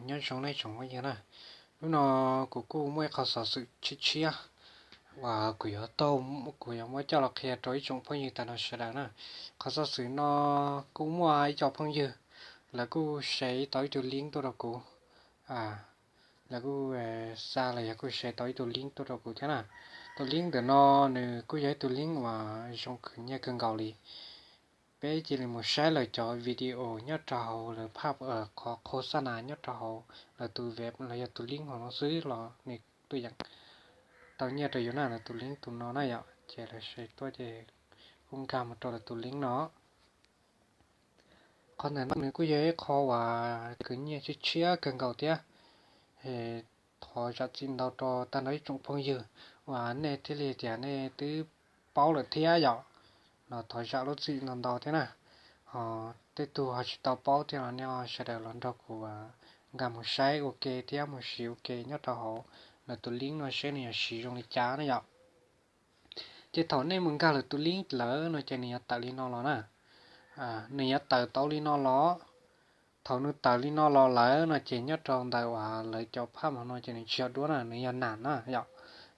Nyob zoo nej tsoom phooj ywg na, hnub no kuv kuj muaj ib qho xov xwm tshiab tshiab uas kuv yuav taug, kuv yuav muab coj los qhia rau ib tsoom phooj ywg tag nrho sawv daws na. Qhov xov xwm no kuj muaj ib co phooj ywg, lawv kuj share tau ib tug link tuaj rau kuv, lawv kuj xa los yog kuj share tau ib tug link tuaj rau kuv thiab na. Tus link ntawm no nws kuj yog ib tug link uas zoo khwv nyiaj kawg nkaus li. Peb cia li mus saib lawv cov video nyob rau hauv lawv phaj, qhov khos xa nas nyob rau hauv lawv tus web los yog tus link hauv no xwb los nws tuaj yeem tau nyiaj rau yus na, lawv tus link tus no na yom. Ces lawv share tuaj ces kuj nkag mus rau lawv tus link no. Qhov ntawm no nws kuj yog ib qho uas khwv nyiaj tshiab tshiab kawg nkaus thiab. Thov zam txim ntau rau tag nrho ib tsoom phooj ywg uas nej thiaj li tias nej twb paub lawm thiab yom, los thov zam lub txim ntau ntau thiab na. Ho tej tug ho tsis tau paub thiab los nej sawv daws los nrog kuv nkag mus saib ua ke thiab mus siv ua ke nyob rau hauv lawv tus link no seb nws yuav siv zoo li cas na yom. Ces thaum nej mus nkag lawv tus link lawm no ces nws yuav tawm li no los na. Nws yuav tawm tau li no los. Thaum nws tawm li no los lawm no ces nyob rau ntawm uas lawv cov phaj no ces nws tsis yog duab na, nws yog nas na yom.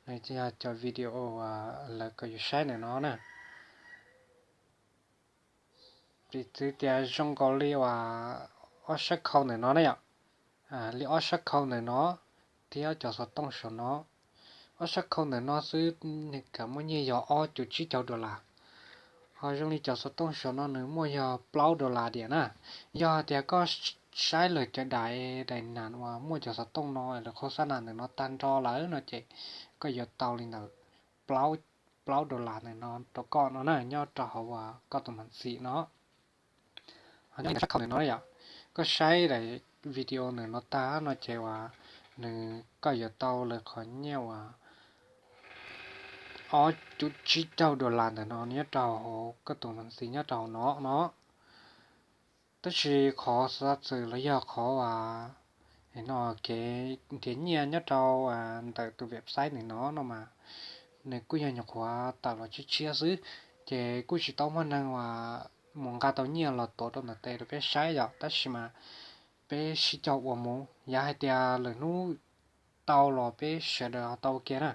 Nws yog cov video uas lawv kom yus saib ntawm no na. Piv txwv tias zoo nkaus li uas ob sab khau ntawm no na yom, li ob sab khau ntawm no thiab cov xov tooj saum no. Ob sab khau ntawm no xwb nws kam muaj nyiaj yog ob cuv tsib caug dollar. Ho zoo li cov xov tooj saum no nws muaj yog plaub dollar diam na. Yog tias koj saib lawv cov daim, daim nas uas muaj cov xov tooj no lawv khos xa nas ntawm no tag nrho lawm no ces koj yuav tau li ntawm plaub dollar ntawm no rau koj no na, nyob rau hauv uas koj tus ma xim no. Ho nyob li sab khau ntawm no yom, koj saib daim video ntawm no tag no ces uas nws, koj yuav tau lawv qhov nyiaj uas ob cuv tsib caug dollar ntawm no nyob rau hauv koj tus ma xim nyob rau hauv no no. Tab sis qhov xov xwm los yog qhov uas no kev nrhiav nyiaj nyob rau ntawm tus website ntawm no no mas nws kuj yog nyuam qhuav tawm los tshiab tshiab xwb, ces kuj tsis tau muaj neeg uas mus nqa tau nyiaj los tuav rau ntawm tes rau peb saib yom. Tab sis mas peb sib cog ua mus, yog hais tias lwm hnub tau los peb sawv daws ho tau ua ke na.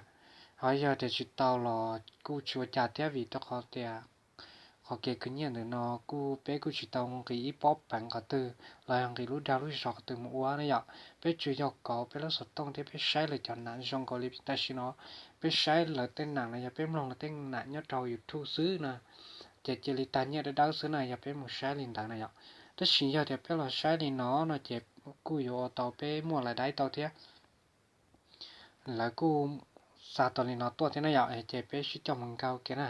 Ho yog tias tsis tau los kuj tsis ua cas thiab, vim rau qhov tias qhov kev khwv nyiaj ntawm no kuj peb kuj tsis tau nqis ib pob peev qhov twg los yog nqis lub dag lub zog qhov twg mus ua na yom. Peb tsuas yog kauv peb lub xov tooj thiab peb saib lawv cov nas zoo nkaus li tam sim no peb saib lawv tej nas los yog peb mloog lawv tej nas nyob rau YouTube xwb na, ces cia li tag nyiaj dawb dawb xwb na yog peb mus saib li ntawd na yom. Tab sis yog tias peb los saib li no no ces kuj yuav ua tau peb muaj lais daib tau thiab. Lawv kuj xa tau li no tuaj thiab na yom, ces peb sib coj mus nkag ua ke na.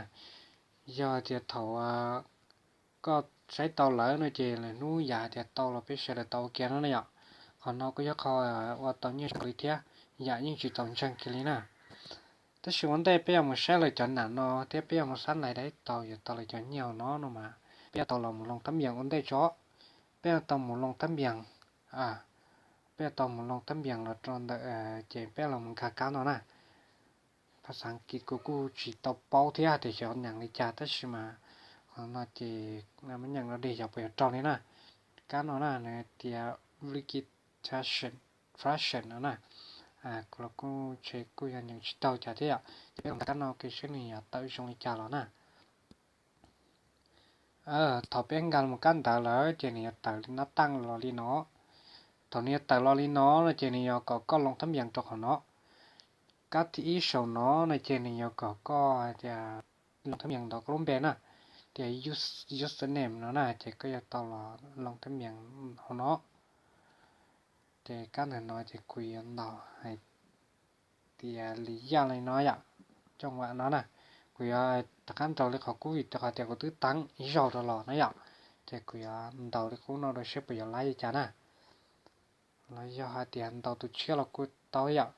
Yog tias thaum koj saib tau lawm no ces lwm hnub yam hais tias tau los peb sawv daws tau ua ke no na yom. Qhov no kuj yog qhov ua tau nyiaj zoo li thiab, yam yeej tsis txaus ntseeg kiag li na. Tab sis ua ntej peb yuav mus saib lawv cov nas no thiab peb yuav mus xab lais daib tau yuav tau lawv cov nyiaj no no mas peb yuav tau los mus loo tab npias ua ntej tso. Peb yuav tau mus loo tab npias, peb yuav tau mus loo tab npias los rau ntawm, ces peb los mus nkag kab no na. Phas xas Askiv kuv kuj tsis tau paub thiab tias xyov nyeem li cas tab sis mas qhov no ces muab nyeem no dig xyov puas yuav raug li na. Kab no na nws tias Wiki Fashion, Fashion no na. Kuv los kuj ntshe kuj yog nyeem tsis taug cas thiab yom, ces peb los nkag kab no ke seb nws yuav tawm zoo li cas los na. Thaum peb nkag mus kab ntawd lawm ces nws yuav tawm nab taj los li no. Thaum nws yuav tawm los li no no ces nws yuav kom koj loo tab npias rau qhov no. Kab thib ib saum no no ces nws yuav kom koj hais tias loo tab npias ntawm koj lub npe na, tias username no na ces koj yuav tau los loo tab npias hauv no. Ces kab ntawm no ces kuv yuav ntaus hais tias li yaj li no yom, coj vam no na. Kuv yuav rov qab ntaus li qhov kub vim rau qhov tias kuv twb teeb ib zaug rau los na yom, ces kuv yuav ntaus li qub no rau seb puas yuav laib li cas na. Los yog hais tias ntaus tus tshiab los kuj tau yom.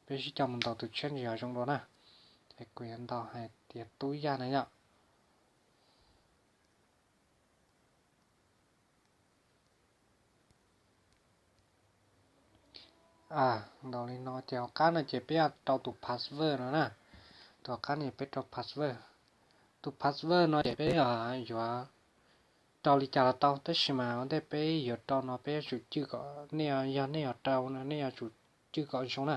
Peb sib coj mus ntaus tus tshiab ntsis yog zoo dua na. Ces kuv yuav ntaus hais tias tub yaj na yom. Ntaus li no ces hauv qab no ces peb yuav rau tus password no na. Tus hauv qab no peb rau password. Tus password no ces peb yuav Rau li cas los tau, tab sis mas ua ntej peb yuav rau no peb yuav tsum cwj kom, nej yog nej yuav rau no nej yuav tsum cwj kom zoo na.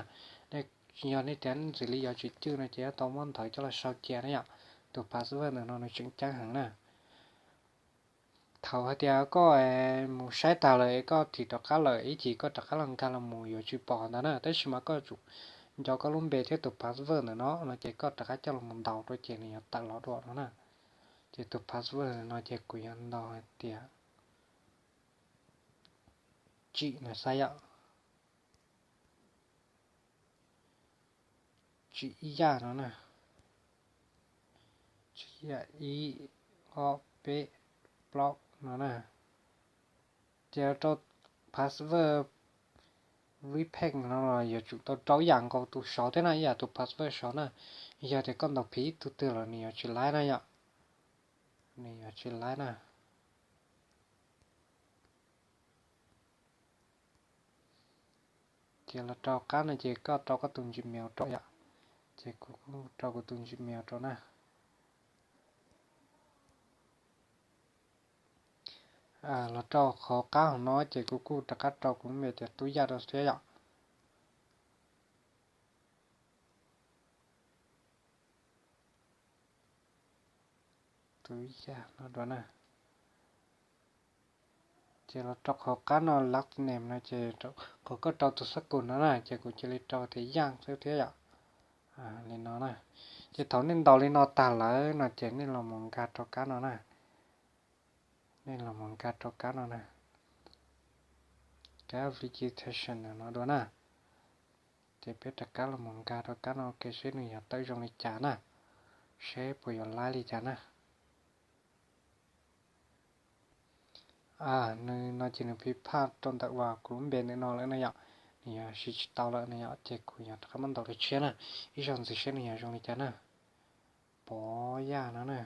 Yog nej tias ntxim li yuav tsis cwj no ces yuav tau muab ntawv coj los sau cia na yom. Tus password ntawm no nws tseem ceeb heev na. Thaum hais tias koj mus saib tag lawm koj thim rov qab lawm ib chim koj rov qab los nkag los mus yuav tsis pom ntawd na, tab sis mas koj tsum nco koj lub npe thiab tus password ntawm no no ces koj rov qab coj los mus ntaus rau ces nws yuav tawm los dua no na. Ces tus password no ces kuv yuav ntaus hais tias tsim no xav yom. Tsim ib yaj no na. Tsim ib yaj, ib, ob, peb, plaub no na. Ces rau password repack no los yuav tsum tau rau ib yam nkaus tus saud thiab na, ib yam tus password saud na. Yog tias koj ntaus phiv ib tug twg los nws yuav tsis laib na yom. Nws yuav tsis laib na. Ces los rau qab no ces koj rau koj tus Gmail rau yom. Ces kuv kuj rau kuv tus Gmail rau na. Los rau qhov qab hauv no ces kuv kuj rov qab rau kuv lub npe tias Tub Yaj rau thiab yom. Tub Yaj no dua na. Ces los rau qhov qab no last name no ces qhov koj rau tus xab kum no na ces kuv cia li rau tias Yaj xwb thiab yom. Li no na. Ces thaum nej ntaus li no tag lawm no ces nej los mus nkag rau kab no na. Nej los mus nkag rau kab no na. Kab verification no dua na. Ces peb rov qab los mus nkag rau kab no ua ke seb nws yog tawm zoo li cas na. Seb puas yuav laib li cas na. Nws no ces nws piv phaj rau ntawm uas kuv lub npe ntawm no lawm na yom. Nws yog siv tsis tau lawm na yom, ces kuv yog rov qab muab ntaus li tshiab na. Ib zaug ntxiv seb nws yog zoo li cas na. Pov Yaj no na.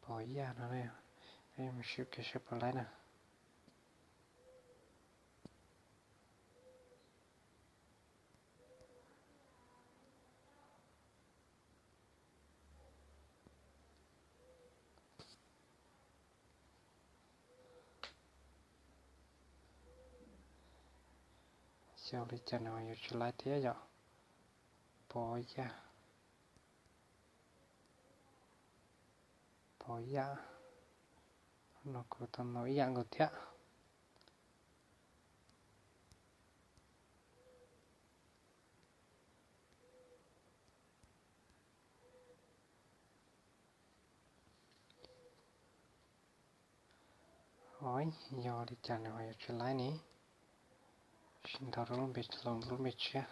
Pov Yaj no, mus sib ke seb puas laib na. Xyov li cas nws yuav tsis laib thiab yom. Pov Yaj. Pov Yaj. No kuv tau ntaus ib yam nkaus thiab. Yog li cas nws ho yuav tsis laib ne? Sim ntaus rau lub npe, los lub npe tshiab.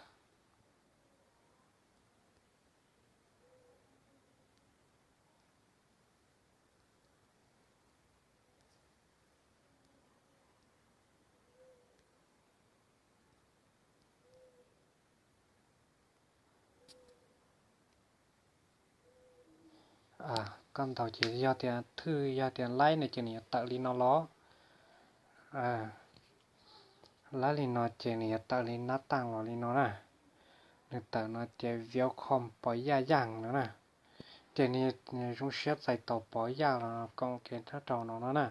Koj ntaus ces yog tias thwj, yog tias laib no ces nws yuav tawm li no los. Laib li no ces nws yuav tawm li nab taaj los li no na. Nws tawm no ces welcome Pov Yaj Yaj no na. Ces nws zoo siab txais tos Pov Yaj los koom kev nrab rau no no na.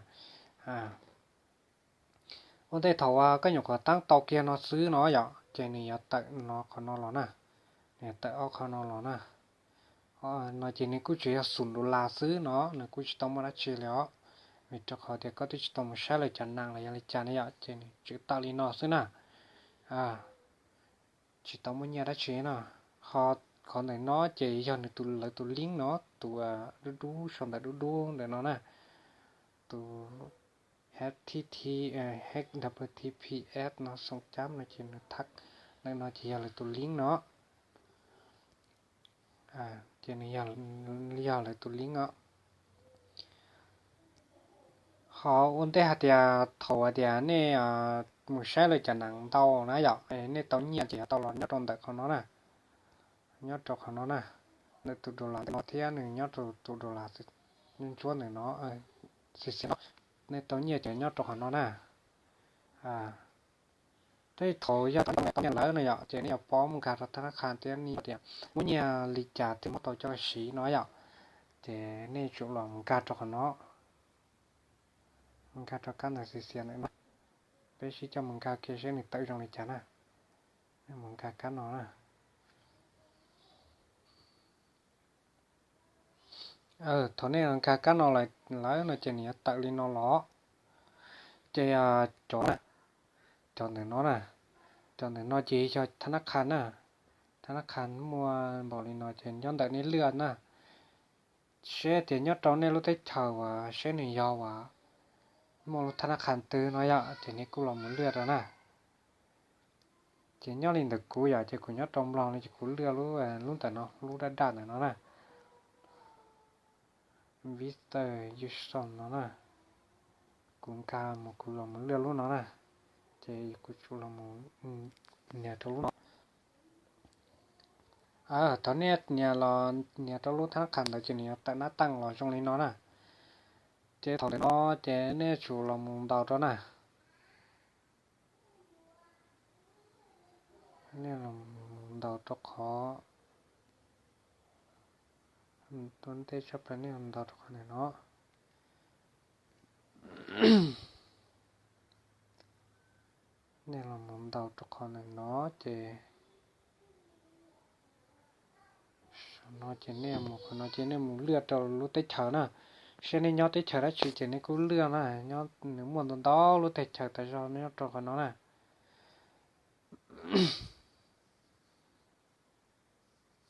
Ua ntej thaum uas koj nyuam qhuav tab tau kiag no xwb no yom, ces nws yuav tawm no qhov no los na. Nws yuav tawm ob qhov no los na. No ces nws kuj tsis yog xum dollar xwb no, nws kuj tsis tau muaj dab tsi li os. Vim rau qhov tias koj twb tsis tau mus saib lawv cov nees los yog li cas ne yom, ces nws tseem tawm li no xwb na. Tsis tau muaj nyiaj dab tsi no. Ho qhov ntawm no ces yog nws tus, lawv tus link no, tus dub dub sau ntawv dub dub ntawm no na. Tus H T T, H W T P S no xoom cab no ces nws thab, ntawm no ces yog lawv tus link no. Ces nws yog lawv tus link os. Ho ua ntej hais tias thaum hais tias nej mus saib lawv cov nees ntau na yom, nej tau nyiaj ces yuav tau los nyob rau ntawm qhov no na. Nyob rau qhov no na, ntawm tus dollar ntawm no thiab nws nyob rau tus dollar ntsuab ntsuab ntawm no, xis xis no. Nej tau nyiaj ces nyob rau qhov no na. Tej thaum yog tau nyiaj lawm no yom, ces nej yuav poob mus nkag rau thab nab qha thiab nej tias muaj nyiaj li cas thiaj muab tau coj los siv no yom. Ces nej tsum los mus nkag rau qhov no, nkag rau kab ntawv xis xias ntawm no. Peb sib coj mus nkag kiag seb nws tawm zoo li cas na. Mus nkag kab no na. Thaum nej nkag kab no lawm no ces nws yuav tawm li no los. Ces cov, cov ntawm no na, cov ntawm no ces yog thab nab qha na. Thab nab qha muaj npaum li no ces nyob ntawm nej lwaj na. Seb tias nyob rau nej lub teb chaws uas seb nws yog uas muaj lub thab nab qha twg no yom, ces nej kuj los mus lwaj rau na. Ces nyob li ntawm kuv yom, ces kuv nyob rau Nplog no ces kuv lwaj lub, lub ntawm no, lub daj daj ntawm no na. Vista Ucom no na. Kuv nkag mus, kuv los mus lwaj lub no na. Ces kuv tsum los mus nias rau lub no. Thaum nej nias los nias rau lub thab nab qha ntawd ces nws yuav tawm nab taj los zoo li no na. Ces thaum ntawm no ces nej tsum los mus ntaus rau na. Nej los ntaus rau qhov, tuaj ntej tshaj plaws nej los ntaus rau qhov ntawm no. Nej los mus ntaus rau qhov ntawm no ces, no ces nej mus qhov no ces nej mus lwaj rau lub teb chaws na. Seb nej nyob teb chaws dab tsi ces nej kuj lwaj na, nyob nws muaj ntau ntau lub teb chaws tas zog nyob rau qhov no na.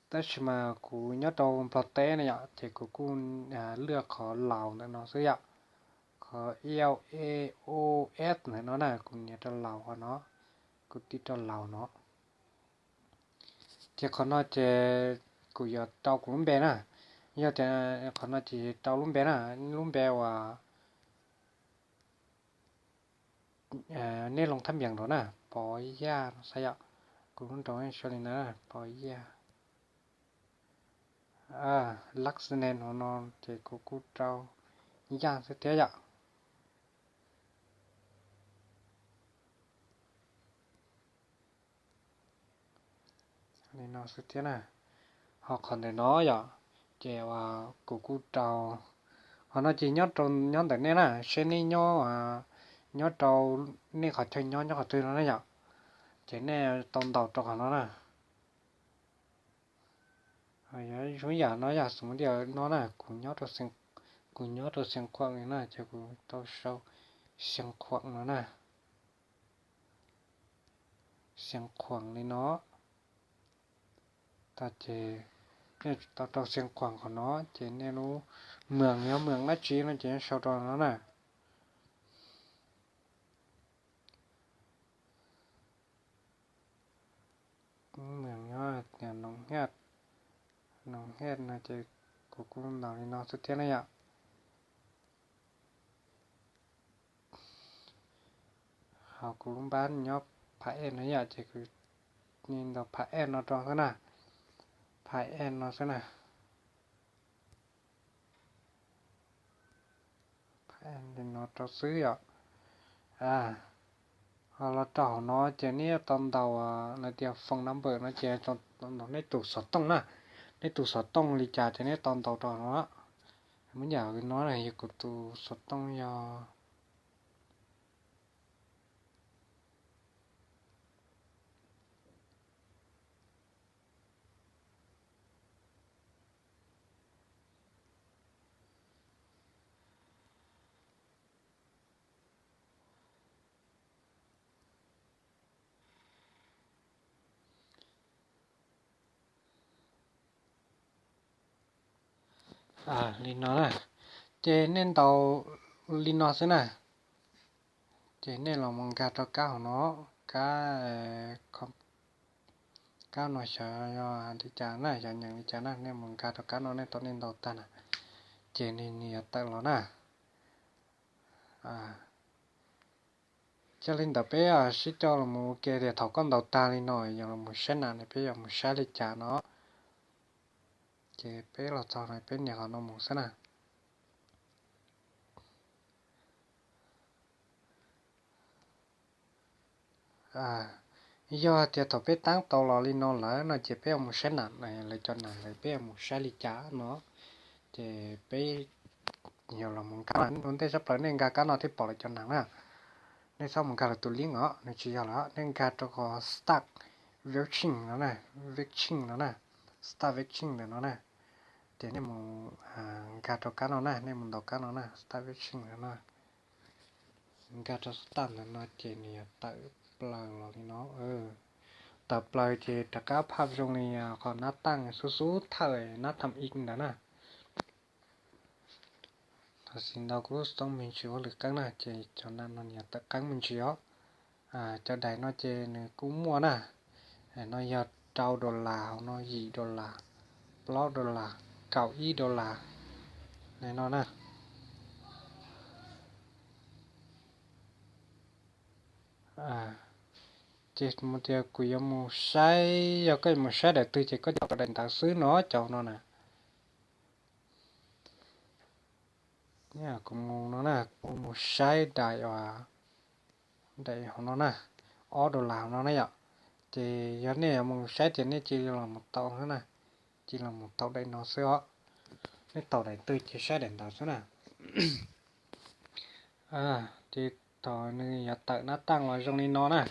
Tab sis mas kuv nyob rau Nplog teb na yom, ces kuv kuj lwaj qhov Laus ntawm no xwb yom. Qhov L A U S ntawm no na, kuv nias rau Laus qhov no, kuv tiv rau Laus no. Ces qhov no ces kuv yuav rau kuv lub npe na. Yog tias qhov no ces rau lub npe na, lub npe uas nej loo thab npias nraud na, Pov Yaj no xwb yom. Kuv lub nraud sau li ntawd, Pov Yaj. Last name no ces kuv kuj rau Yaj xwb thiab yom. Li no xwb thiab na. Ho qhov ntawm no yom, ces kuv kuj rau, qhov no ces nyob rau, nyob ntawm nej na, seb nej nyob, nyob rau nej qhov chaw nyob nyob qhov twg no na yom, ces nej tau ntaus rau qhov no na. Yog zoo yam no yom, xws li no na, kuv nyob rau Xeev Khuam li na, ces kuv tau sau Xeev Khuam no na. Xeev Khuam li no. Tag ces nej tau rau Xeev Khuam qhov no ces nej lub mwam yog mwam dab tsi no ces sau rau no na. Mwam yog tias Noov Haj, Noov Haj no ces kuv kuj ntaus li no xwb thiab na yom. Ho kuv lub npab nyob Phav Ej no yom, ces kuv ntaus Phav Ej no rau xwb na. Phav Ej no xwb na. Phav Ej no rau xwb yom. Ho los rau hauv no ces nej tau ntaus lawv tias phone number no ces ntaus nej tus xov tooj na. Nej tus xov tooj li cas ces nej tau ntaus rau no. Muab yam no yog kuv tus xov tooj yog Li no na, ces nej ntaus li no xwb na. Ces nej los mus nkag rau kab hauv no, kab, kab no xyov yog li cas na, xyov nyeem li cas na, nej mus nkag rau kab no nej tau nej ntaus tag na, ces nws yuav tawm los na. Yog li ntawd peb sib coj los mus ua ke tias thaum koj ntaus tag li no yog los mus saib na, peb yuav mus saib li cas no. Ces peb los txog no peb nias qhov no mus xwb na. Yog tias thaum peb tab tau los li no lawm no ces peb yuav mus saib nas, lawv cov nas ntawd peb yuav mus saib li cas no. Ces peb yuav los mus nkag ua ntej sab plaws, nej nkag kab no thiaj pom lawv cov nas na. Nej txhob mus nkag lawv tus link os, nws tsis yog lawm, nej nkag rau qhov start view change no na, view change no na, start view change ntawm no na. Ces nej mus nkag rau kab no na, nej mus ntaus kab no na, start view change no na. Nkag rau start ntawm no ces nws yuav tawm plaws los li no. Tawm plaws ces rov qab phaj zoo li qhov nab taj xub xub thawj nab tham ib ntawd na. Tam sim ntawd kuv lub xov tooj me ntsis ua lwm qeeb na, ces cov nas no nws yuav tawm qeeb me ntsis os. Cov daim no ces nws kuj muaj na, no yog rau dollar, hauv no yim dollar, plaub dollar, kaum ib dollar li no na. Ces mus tias kuv yuav mus saib, yog koj yuav mus saib daim twg ces koj coj daim ntawd xwb no, cov no na. Kuv mus no na, kuv mus saib daim, daim hauv no na, ob dollar hauv no na yom. Ces yog nej yuav mus saib ces nej cia li los mus tau xwb na, cia li los mus tau daim no xwb os. Nej tau daim twg ces saib daim ntawd xwb na. Ces thaum nws yuav tawm nab taj los zoo li no na,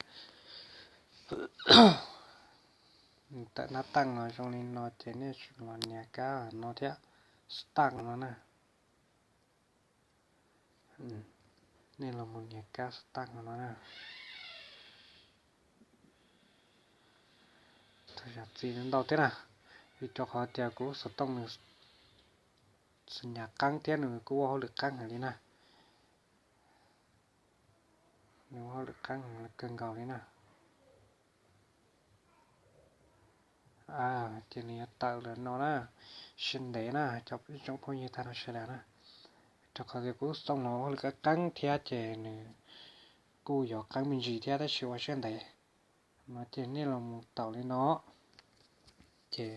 nws tawm nab taj los zoo li no ces nej los nias kab no thiab, start no na. Nej los mus nias kab start no na. Txi ntau thiab na, vim rau qhov tias kuv lub xov tooj nws xas nyas qeeb thiab nws kuj ua hauj lwm qeeb heev li na. Nws ua hauj lwm qeeb kawg nkaus li na. Ces nws yuav tawm lawm no na, siab ntev na cov ib tsoom phooj ywg tag nrho sawv daws na, rau qhov tias kuv lub xov tooj no ua hauj lwm qeeb qeeb thiab ces nws kuj yuav qeeb me ntsis thiab tab sis ua siab ntev. No ces nej los mus tau li no, ces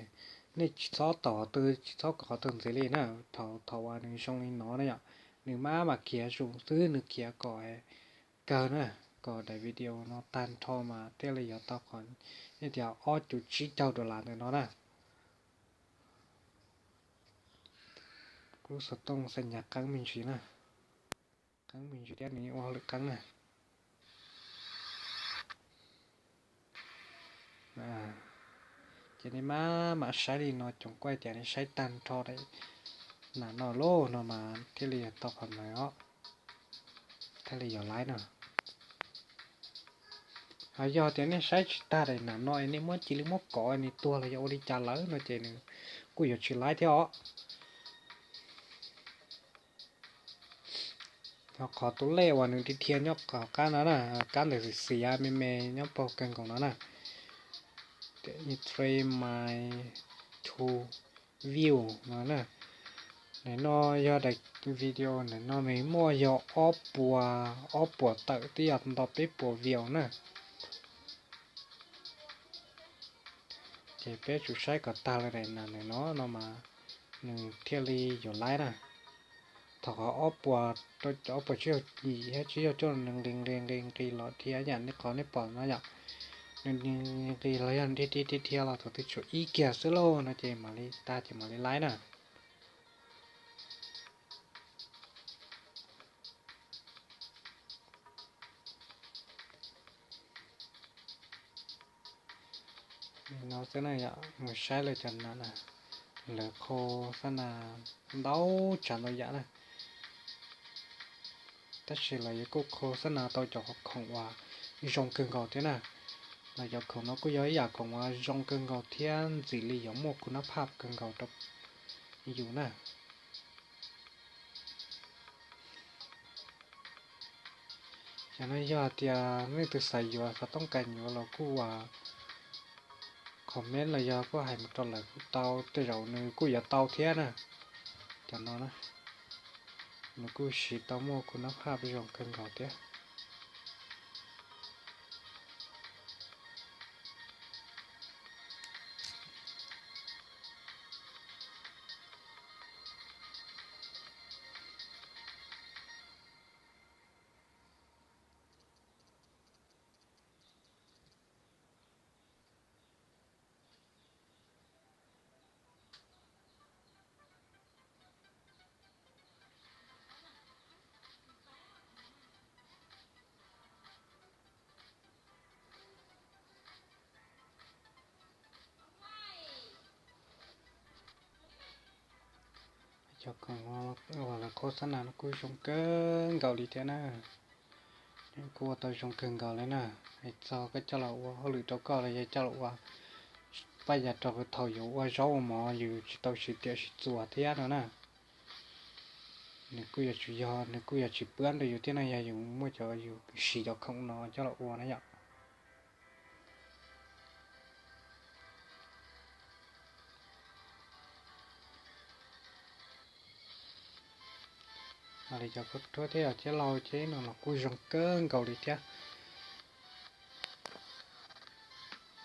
nej tsis txhob tau qhov twg, tsis txhob kov qhov twg ntxiv li na. Thaum, thaum uas nws zoo li no na yom, nws maj mam khiav zus xwb, nws khiav kom kawg na, kom daim video no tag nrho mas thiaj li yuav tau qhov nej tias ob cuv tsib caug dollar ntawm no na. Kuv lub xov tooj xas nyas qeeb me ntsis na, qeeb me ntsis thiab nws yeej ua hauj lwm qeeb na. Ces nej maj mam saib li no, coom kuaj tias nej saib tag nrho daim nas no lauj no mas thiaj li yuav tau qhov ntawd os, thiaj li yuav laib na. Ho yog tias nej saib tsis tag daim nas no es nej muab cia li muab kov nws tuag los yog ua li cas lawm no ces nws kuj yuav tsis laib thiab os. Ho qhov tus lej uas nws dhia dhia nyob qhov qab no na, kab ntawm xiav xiav me me nyob puag kawg nkaus no na, three my two view no na. Nim no yog daim video nim no nws muaj yog ob puas, ob puas tawm twb yog nto peb puas view na. Ces peb tsum saib kom tag lawm daim nas ntawm no no mas nws thiaj li yuav laib na. Thaum qhov ob puas, ob puas tsib caug yim thiab tsib caug cuaj nws nqis nqis nqis nqis los dhia yam li qhov nej pom no yom. Nws nqis los yog dhia dhia dhia dhia los thaum twg tshuav ib kiag xwb lauj no ces mam li tag ces mam li laib na. No xwb na yom, mus saib lawv cov nas na, lawv khau xab nas ntau tsav ntau yam na. Tab sis lawv yuav kuj khau xab nas tau cov khoom uas zoo kawg nkaus thiab na. Lawv cov khoom no kuj yog ib yam khoom uas zoo kawg nkaus thiab ntxim li yuav muaj kuv nab phaj kawg nkaus rau yus na. Yog no yog tias leej twg xav yuav xav toob kas yuav los kuj ua comment los yog kuj hais mus rau lawv kuj tau, tej zaum nws kuj yuav tau thiab na. Cov no na, nws kuj siv tau muaj kuv nab phaj zoo kawg nkaus thiab. Cov khoom uas lawv qhub xab nas no kuj zoo kawg nkaus li thiab na. Kuj ua tau zoo kawg nkaus li na. Hais txog koj coj los ua hauj lwm rau koj los yog coj los ua paj yas rau thaum yus ua zaub ua mov yus tsis tau siv riam siv txuas thiab no na. Nws kuj yuav tsum yog, nws kuj yuav tsis pwab rau yus thiab no yog yus muaj cov, yus siv cov khoom no coj los ua na yom. Ho li cov khaub rhuab thiab cov ciab laug ceb no los kuj zoo kawg nkaus li thiab.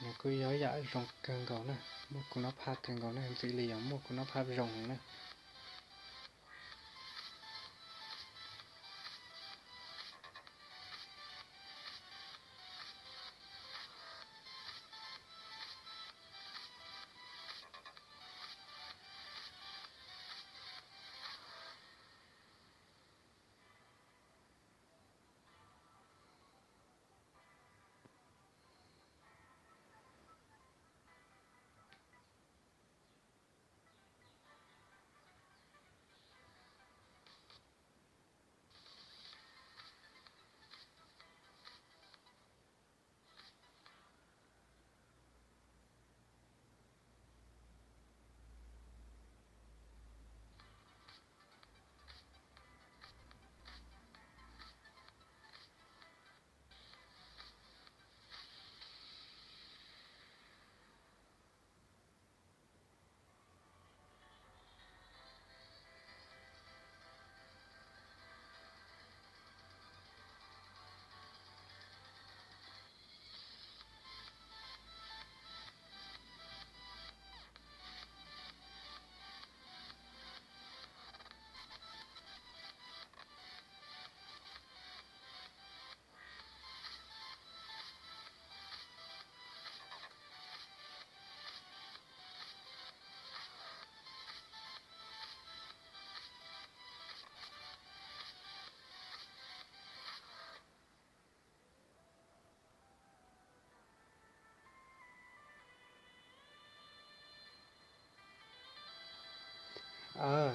Nws kuj yog ib yam zoo kawg nkaus na, muaj kuv noj phaj kawg nkaus na, ntxiv li yog muaj kuv noj phaj zoo na.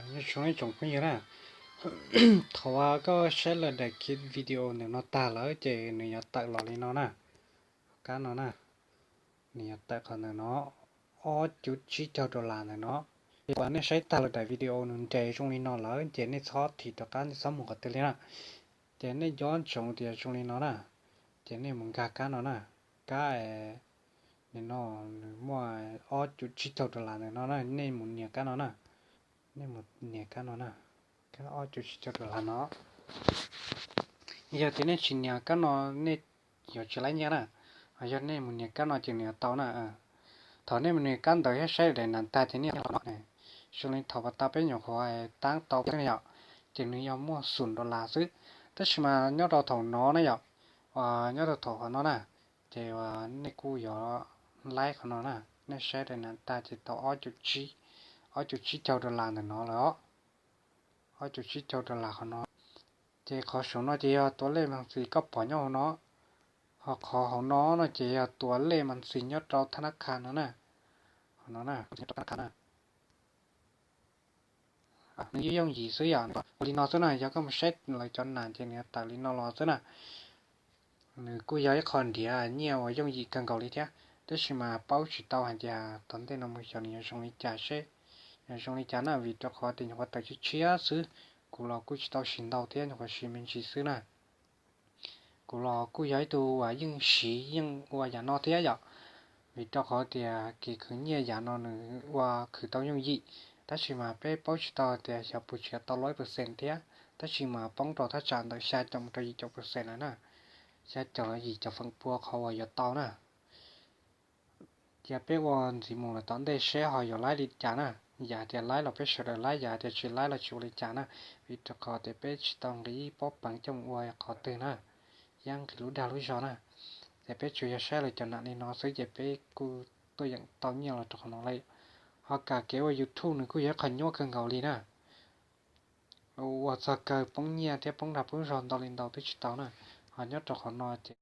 Nyob zoo ib tsoom phooj ywg na, thaum koj saib lawv daim video ntawm no tag lawm ces nws yuav tawm los li no na. Kab no na, nws yuav tawm qhov ntawm no, ob cuv tsib caug dollar ntawm no. Ces uas nej saib tag lawv daim video nws nres zoo li no lawm ces nej txhob thim rov qab, nej txhob mus qhov twg li na. Ces nej nco ntsoov tias zoo li no na, ces nej mus nkag kab no na, kab nim no nws muaj ob cuv tsib caug dollar ntawm no na, nej mus nias kab no na. Nej mus nias kab no na, kab ob cuv tsib caug dollar no. Yog tias nej tsis nias kab no, nej yuav tsis laib nyiaj na. Yog nej mus nias kab no ces nws yuav tau na. Thaum nej mus nias kab ntawd thiab saib daim nas tag ces nej, zoo li thaum pas tas peb nyuam qhuav taab tau xwb na yom, ces nws yog muaj xoom dollar xwb. Tab sis mas nyob rau thaum no na yom, nyob rau thaum qhov no na, ces nej kuj yuav laib qhov no na. Nej saib daim nas tag ces tau ob cuv tsib caug dollar ntawm no lawm os. Ob cuv tsib caug dollar qhov no. Ces qhov saum no ces yog tua lej mas ntxis koj pom nyob hauv no, ho qhov hauv no no ces yog tua lej mas ntxis nyob rau thab nab kha no na. Qhov no na, nyob rau thab nab kha na. Nws yooj yim xwb yom, ua li no xwb na, yog koj mus saib lawv cov nas ces nws yuav tawm li no los xwb na. Nws kuj yog ib qho nrhiav nyiaj uas yooj yim kawg nkaus li thiab, tab sis mas paub tsis tau hais tias tom ntej no mus xyov nws yuav zoo li cas seb, nws zoo li cas na, vim rau qhov tias nyuam qhuav tawm tshiab tshiab xwb, kuv los kuj tsis tau siv ntau thiab, nyuam qhuav siv me ntsis xwb na. Kuv los kuj yog ib tug uas yeej siv yeej ua yam no thiab yom, vim rau qhov tias kev khwv nyiaj yam no nws ua khwv tau yooj yim, tab sis mas peb paub tsis tau tias xyov puas tseem tau lawm percent thiab, tab sis mas poob rau thaj tsam ntawm xya caum mus rau yim caum percent lawm na. Xya caum los yim caum feem pua qhov uas yuav tau na. Cia peb ua ntxiv mus lawm tom ntej seb ho yuav laib li cas na. Yam tias laib los peb sawv daws laib, yam tias tsis laib los tsis ua li cas na, vim rau qhov tias peb tsis tau nqis pob peev coj mus ua qhov twg na, yeej nqis lub dag lub zog na. Ces peb tsuas yog saib lawv cov nas li no xwb ces peb kuj tuaj yeem tau nyiaj los rau qhov no lawm. Ho kam kev ua YouTube nws kuj yog ib qho nyuaj kawg nkaus li na, ua txog kawg poob nyiaj thiab poob dag poob zog ntau li ntau twb tsis tau na. Ho nyob rau qhov no ces